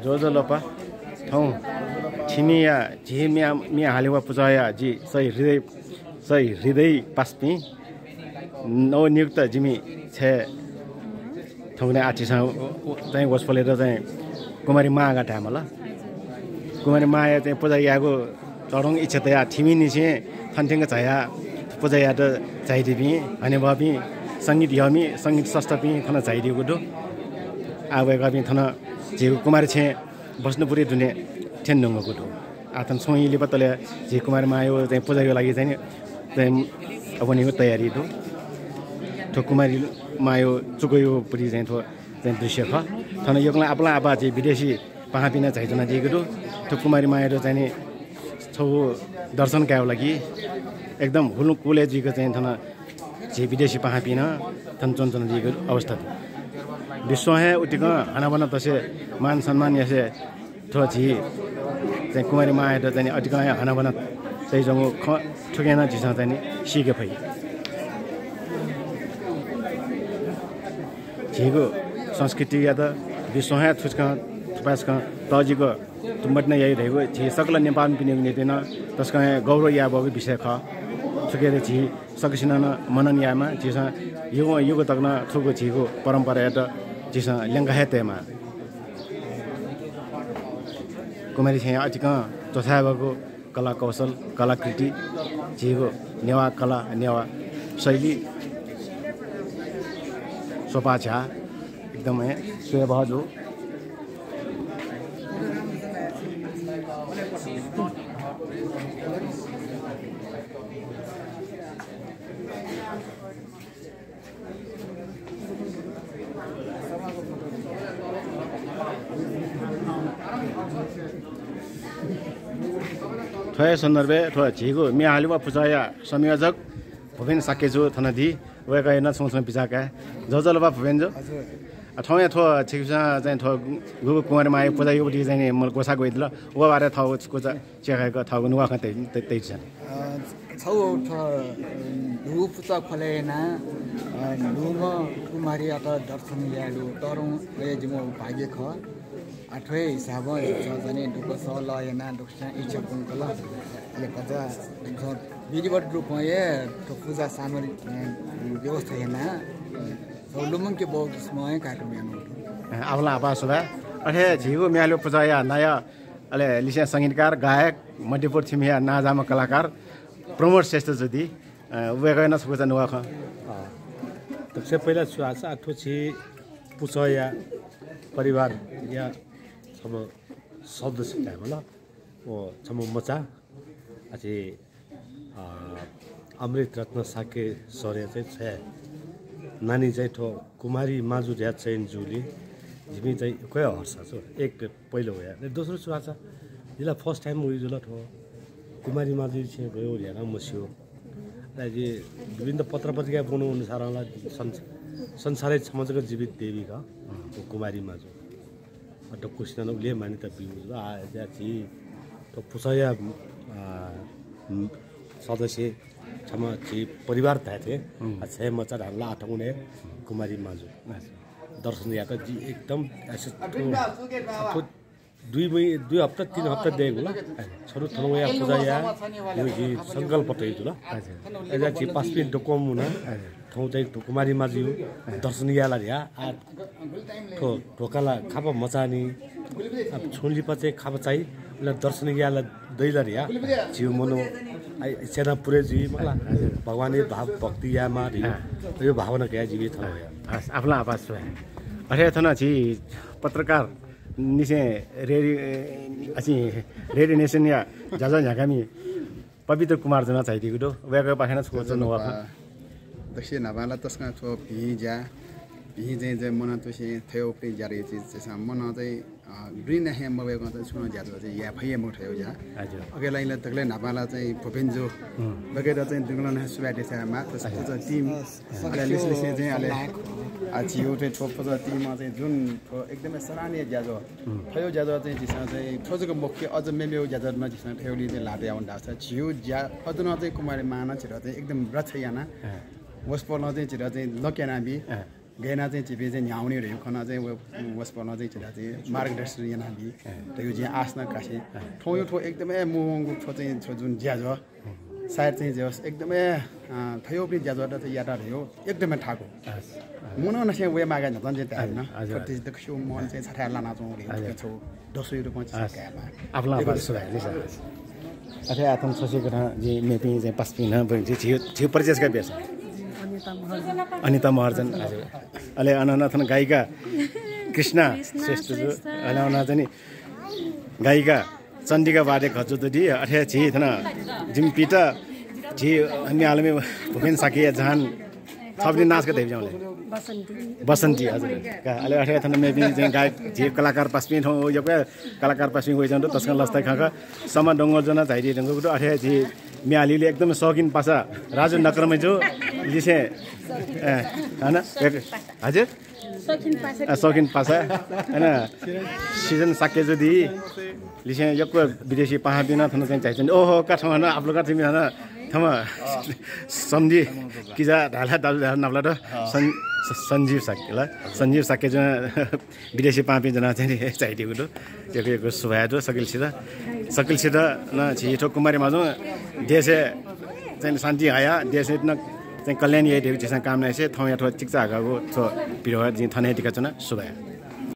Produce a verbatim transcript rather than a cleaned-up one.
ज्वजलपा। थौं थिमिया झी म्ये, म्ये हालेगु पुचःया जि सही हृदय, सही हृदय पासापिं नवनियुक्त जिमि छय् थौंकन्हय् आः झीसं चाहिँ वसपोलय् चाहिँ कुमारी मां धायेमाल। कुमारी मांया चाहिँ पुजा यायेगु तःधंगु इच्छा तयाः थिमिनिसें थन थ्यंक झायाः पुजा यायेत झायादीपिं हनेबहःपिं संगीत यःमि, संगीत स्रष्टापिं थन झायादीगु दु। आः वय्कःपिं थन झीगु कुमारी छेँय् बस्नेपुरी दुने थ्यनेधुंकूगु दु। आः थन छुं ई लिपा तले झी कुमारी मांया चाहिँ पुजाया लागि चाहिँ नि चाहिँ वनेगु तयारी दु। थ्व कुमारी मांया चुकूया पुरी चाहिँ थ्व चाहिँ दृश्य खः। थन यक्वलं आपालं आपाः झी विदेशी पाहांपिं नं झायाच्वनादीगु दु। थ्व कुमारी मांयात चाहिँ नि छगू दर्शन कायेगु लागि एकदम हुलुकुले जुइक चाहिँ थन झी विदेशी पाहांपिं नं थन च्वनाच्वनादीगु अवस्था दु। विश्वं हे उतिकं हनाबना तसे मान सम्मान यासे थ्व झी चाहिँ कुमारी मांयात चाहिँ नि अतिकं हे हनाबना तयाच्वंगु खँ थुकिं नं झीसं चाहिँ नि सीके फइ। झीगु संस्कृतियात विश्वं हे थुसकं थुपासकं तःजिक तुं मतिना याइ धइगु झी सकल नेपाःमिपिनिगु निंतिं नं तसकं हे गौरव यायेबहःगु विषय खः। थुकियात झी सकसिनं नं मनन यायेमाः। झीसं युगं युग तक नं थुगु झीगु परम्परायात झीसं ल्यंका हे तयेमाः। कुमारी छेँया अतिकं च्वछायेबहःगु कला कौशल, कलाकृति, झीगु नेवाः कला, नेवाः शैली स्वपाः झ्याः एकदम हे स्वयेबहः जू। थ्व हे सन्दर्भय् थ्व झीगु म्ये हालेगु पुचःया संयोजक भूपेन शाक्यजु थन दी। वय्कःया नं छुं छुं बिचाः काये। ज्वजलपा भूपेनजु। हजुर। अ, थौंया थ्व छिकपिन्सं चाहिँ थ्व गुगु कुमारी मांया पुजा याःगु चाहिँ नि मला ग्वसाः ग्वयादिल। व बारे थःगु छकूचा चिकाय्क थःगु नुगः खँ तइ, तइ, तयादिसँ। अ, छगू थ्व, अ, न्हू पुचः ख्वले यानाः, अ, न्हूम्ह कुमारीयात दर्शन यायेगु तःधंगु हे जिमिगु भाग्य खः। अ, थ्व हे हिसाबं झीसं चाहिँ नि दुःख सहलह यानाः दुःखसिनं इच्छा पुंकल। अले भचा झीसं विधिवत रूपं हे थ्व पुजा सामग्री, अ, व्यवस्था यानाः, अ, छगू लुमंके बहःगु किसिमं हे कार्यक्रम यानागु दु। अ, आपालं आपाः सुभाय्। अथे झीगु म्ये हालेगु पुचःया नायः अले लिसें संगीतकार, गायक, मध्यपुर थिमिया नांजाःम्ह कलाकार प्रमोद श्रेष्ठजु दी। अ, वय्कःया नं छकूचा नुगः खँ। अ, सबसे पहिला छु धाःसा थ्व झी पुचःया परिवारया छम्ह सदस्य धायेमाल। व छम्ह मचा, अथे अ, अमृत रत्न शाक्य सरया चाहिँ छय् नानी चाहिँ थ्व कुमारी माजु धया चयन जूलिं जिमि चाहिँ यक्व हे हर्ष छु। एक पहिलो वया। अले दोस्रो छु धाःसा, जिला first time वइ जुल थ्व कुमारी माजु छेँ गयो धया नं मस्यू। अले जि विभिन्न पत्र पत्रिकाय् ब्वनागु अनुसारं ला संस-, संसारय् छम्ह जक जीवित देवी खः, व कुमारी माजु। अ, दक्वसिनं नं उलि हे मान्यता ब्यूगु जुल। आः, अय्‌जुयाः झी थ्व पुचःया, अ, उम्, सदस्य छम्ह झी परिवार धाये थें, उम्। अ, छय् मचा धाल ला आः थौंकन्हय् कुमारी माजु। अच्छा। दर्शन यायेत जि एकदम असे थ्व, थ्व दुई महि-, दुई हप्ता, तीन हप्ता दयेगु ला। छन्हु थन वया पुजा याः, यो झी संकल्प तयागु जुल। अच्छा। अय्‌जुयाः झी पासापिं दक्वं मुनाः, अच्छा। थौं चाहिँ कुमारी माजुया दर्शन याये ला धया, आः थ्व ध्वका ला खापा मचाःनि। अब छुं लिपा चाहिँ खापा चाइ, उलि दर्शन याये ला दइ ला धया झीगु मनय्, आः, इच्छा नं पुरे जुइ मखु ला। भगवानया भाव भक्ति यायेमाः धया, अँ। यो भावना कयाः जिमि थन वया। हस्, आपालं आपाः सुभाय्। अथे थन झी पत्रकार निसें रेडियो, अ, अझ रेडियो नेसनया ज्याझ्वः न्ह्याकामि पवित्र कुमारजु नं झायादीगु दु। वय्‌कःपाखें नं छकूचा नुगः खँ। दक्वसिनं न्हापां ला तसकं थ्व भिं ज्या, भिं चाहिँ, चाहिँ मनं तुसें थय् वःपिं ज्या धइगु चिज, झीसं मनं चाहिँ, अ, दुने हे मवय्‌कं चाहिँ छुं नं ज्याझ्वः चाहिँ याये फइ हे मखु थय् ज्या। हजुर। अकिं लागिं ला दकलय् न्हापां ला चाहिँ भूपेनजु, हुँ। वय्‌कःयात चाहिँ दुनुगलनं हे सुभाय् देछायेमाः, थ्व, हजुर। थ्व चाहिँ team, अ, अले लिसें लिसें चाहिँ अले, अ, झीगु चाहिँ थ्व पुचः team चाहिँ जुन थ्व एकदमै सराहनीय ज्याझ्वः, हुँ। थय् ज्याझ्वः चाहिँ झीसं चाहिँ थ्व जक मखु कि अझ मेमेगु ज्याझ्वः नं झीसं थय्‌गुलिं चाहिँ ल्हातय् यानागु धाःसा झीगु ज्या अझ नं चाहिँ कुमारी मां नं झीत चाहिँ एकदम रक्षा यानाः, अँ। वसपोलं चाहिँ झीत चाहिँ लँके यानाबी। अँ। गय् यानाः चाहिँ झीपिं चाहिँ न्ह्याः वने धइगु खँ नं चाहिँ व, वसपोलं चाहिँ झीत चाहिँ मार्गदर्शन यानाबी धइगु जिं आश नं कासे। थौंया थ्व एकदमै मू वंगु थ्व चाहिँ थ्व जुन ज्याझ्वः, सायद चाहिँ जे होस्, एकदमै, अ, थज्याःपिं ज्याझ्वःत चाहिँ यात धइगु एकदमै थाकु। हजुर। मनंनिसें वये माःगु न्ह्यथं चाहिँ धायेधुन। हजुर, हजुर। थ्व दक्वसिबय् मन चाहिँ छथाय् लानाच्वंगु हजुर। थ्व दसैं रूपं चाहिँ हजुर। कायेमाः। आपालं आपाः सुभाय्, जी सर। अथे आः थन छसिकथं जि मेपिं चाहिँ पासापिं नं बरु जि झी, झी परिचय छकः बियादिसँ। अनिता महर्जन। अनिता महर्जन, हजुर। अले अन, अन थन गायिका कृष्णा कृष्णा श्रेष्ठ जु। श्रेष्ठ। अले अन चाहिँ नि गायिका चण्डिका वादे घजु दु दि। अथे झी थन जिमिपिंत झी न्ह्यालमि भूपेन शाक्यया जहान छपिनि नां छकः धयाबिज्याहुँ ले। बसन्ती। बसन्ती, हजुर। का, अले अथे थन मेपिं चाहिँ गायक, झी कलाकार पासापिं थौं यक्व कलाकार पासापिं वयाच्वंगु दु, तसकं लसताय् खँ खः। समा डंगोल ज्वनाः झायादीधुंकूगु दु। अथे झी म्ये हालीगु एकदमै शौकिन पासा राजु नकर्मे जु लिसें, ए, हन, एक, हजुर? शौकिन पासा। अ, शौकिन पासा, हन, सिजन शाक्य जु दि लिसें यक्व विदेशी पाहांपिं नं थन चाहिँ झायाच्वंगु दु। ओहो, का थौं हन, आपालं का थन हन, थम सम्धि किजा धाःला, दाजु धाःला नापलात। सं-, स-, सञ्जीव शाक्य ला, सञ्जीव शाक्य जु विदेशी पाहांपिं ज्वनाः चाहिँ नि झायादीगु दु। यक्व यक्व सुभाय् दु सकलसित। सकलसित नं झी थ्व कुमारी माजुं देशय् चाहिँ शान्ति हयाः देशय् नं चाहिँ कल्याण याये धइगु झीसं कामना यासें थौंया थ्व चिकिचा हःगु थ्व भिडियो जिं थन हे दिकाच्वना। सुभाय्।